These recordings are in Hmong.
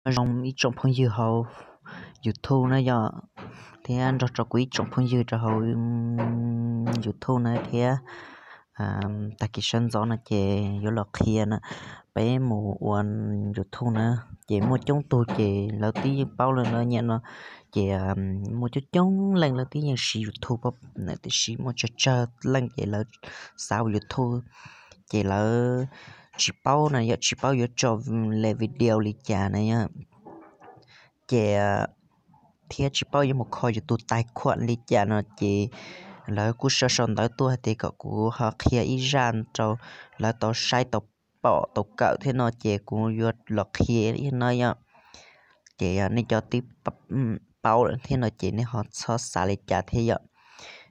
Nyob zoo ib tsoom phooj ywg hauv YouTube na yom, thiab nrog rau kuv ib tsoom phooj ywg rau hauv YouTube na thiab. Tag kis sawv ntxov no ces yuav los qhia na, peb mus ua YouTube na, ces muaj coob tug ces lawv twb yeej paub lawm no nyiam no, ces muaj coob coob leej lawv twb yeej siv YouTube, tiam sis muaj tsawg tsawg leej ces lawv xav ua YouTube ces lawv tsis paub na yom, tsis paub yuav tso le video li cas na yom, ces thiab tsis paub yuav mus kho yus tus tais khuam li cas no ces lawv kuj sau sau ntawv tuaj hais tias kom kuv ho qhia ib zaj rau lawv tau saib tau pom tau kawm thiab no ces kuv yuav los qhia ib no yom. Ces yog nej cov twb paub lawm thiab no ces nej ho txhob xav li cas thiab yom.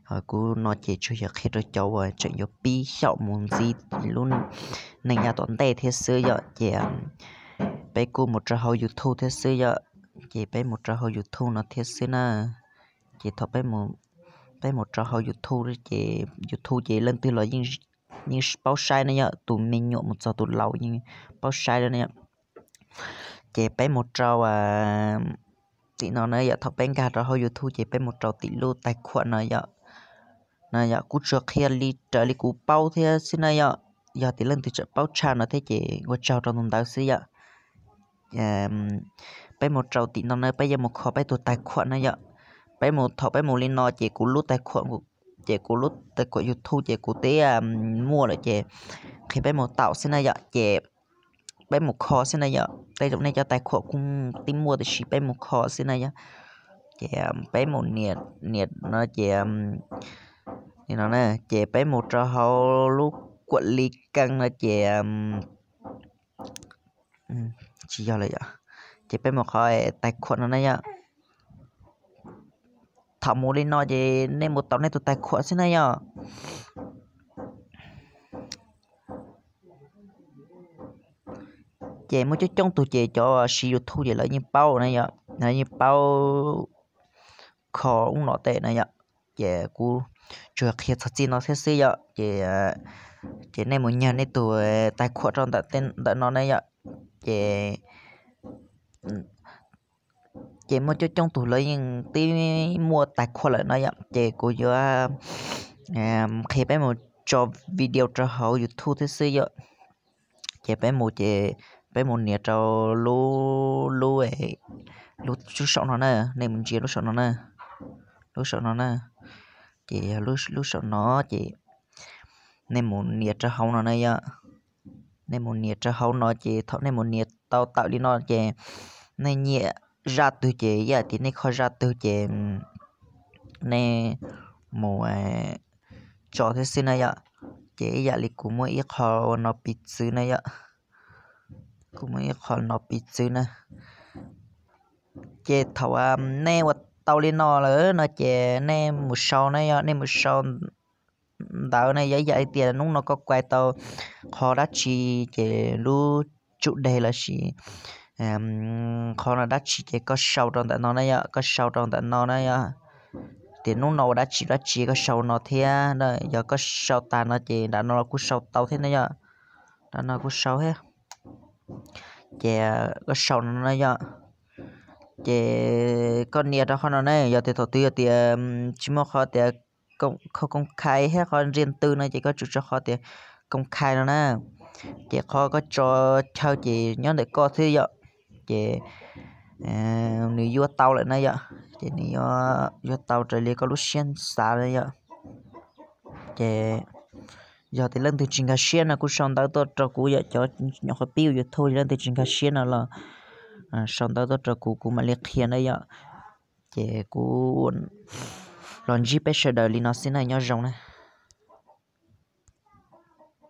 Ho kuv no ces tsuas yog qhia rau cov uas tseem yuav pib xyaum mus ntxiv lub neej yav tom ntej thiab xwb yom. Ces peb kuj mus rau hauv YouTube thiab xwb yom. Ces peb mus rau hauv YouTube no thiab xwb na. Ces thaum peb mus rau hauv YouTube ces YouTube ces leej twg los yeej paub saib na yom, tus me nyuam mus txog tus laus yeej paub saib na yom. Ces peb mus rau tim no na yom, thaum peb nkag rau hauv YouTube ces peb mus rau tim lub tais khuam no yom. No yom, kuv tsuas qhia li raws li kuv paub thiab xwb na yom. Yog tias leej twg tseem paub tshaj no thiab ces ua tsaug rau tus ntawd xwb yom. Peb mus rau tim no na, peb yuav mus kho peb tus tais khuam na yom. Peb mus, thaum peb mus li no ces kuv lub tais khuam, ces kuv lub tais khuam YouTube ces kuv twb muaj lawm ces qhia peb mus taum xwb na yom. Ces peb mus kho xwb na yom, tej zaum nej cov tais khuam kuj twb muaj tiam sis peb mus kho xwb na yom. Ces peb mus nias, nias no ces, no ces peb mus rau hauv lub kuam li keej no ces tsis yog lawm yom. Ces peb mus qhov tais khuam no na yom. Thaum mus li no ces nej mus taum nej tus tais khuam xwb na yom. Ces muaj coob coob tug ces cov siv YouTube ces lawv yeej paub na yom, lawv yeej paub kho ub no tej na yom. Ces kuv tsuas qhia txog txij no thiab xwb yom. Ces, ces nej mus nyag nej tus tais khuam rau ntawm no na yom. Ces, ces muaj coob coob tug lawv yeej twb muaj tais khuam lawm no yom. Ces kuv yuav qhia peb mus tso video rau hauv YouTube thiab xwb yom. Ces peb mus ces peb mus nias rau lub, lub, lub saum no na, nej mus ntsia lub saum no na, lub saum no na. Ces yog lub saum no ces nej mus nias rau hauv no na yom. Nej mus nias rau hauv no ces thaum nej mus nias tau tawm li no ces nej nyiam zaj twg ces ib yam tias nej kho zaj twg ces nej mus tso thiab xwb na yom. Ces ib yam li kuv muaj ib qho ua no piv txwv na yom. Kuv muaj ib qho no piv txwv na. Ces thaum nej ua tau li no lawm no ces nej mus sau na yom, nej mus sau ntawv na yom, ib yam li tias hnub no koj kuaj tau qhov dab tsi ces lub tsum deg lossis qhov no dab tsi ces koj sau rau ntawm no na yom, koj sau rau ntawm no na yom. Tias hnub no ua dab tsi dab tsi koj sau no thiab, yog koj sau tag no ces nram no los kuj sau tau thiab na yom. Nram no kuj sau thiab. Ces koj sau no na yom. Ces koj nias rau qhov no ne, yog tias thaum twg yog tias tsis muaj qhov tias kho koob khai thiab qhov ntsiag ntw no ces koj tsum tso qhov tias koob khai no na. Ces qhov koj tso chaw ces nyob ntawm koj xwb yom. Ces nws yuav tau lawm na yom. Ces nws yuav tau raws li koj lub siab xav na yom. Ces yog tias leej twg tsis nkag siab no kuj sau ntawv tuaj rau kuv yom, cov nyuam qhuav pib ua YouTube leej twg tsis nkag siab no los sau ntawv tuaj rau kuv, kuv mam li qhia na yom. Ces kuv los ntsib peb sawv daws li no xwb na, nyob zoo na.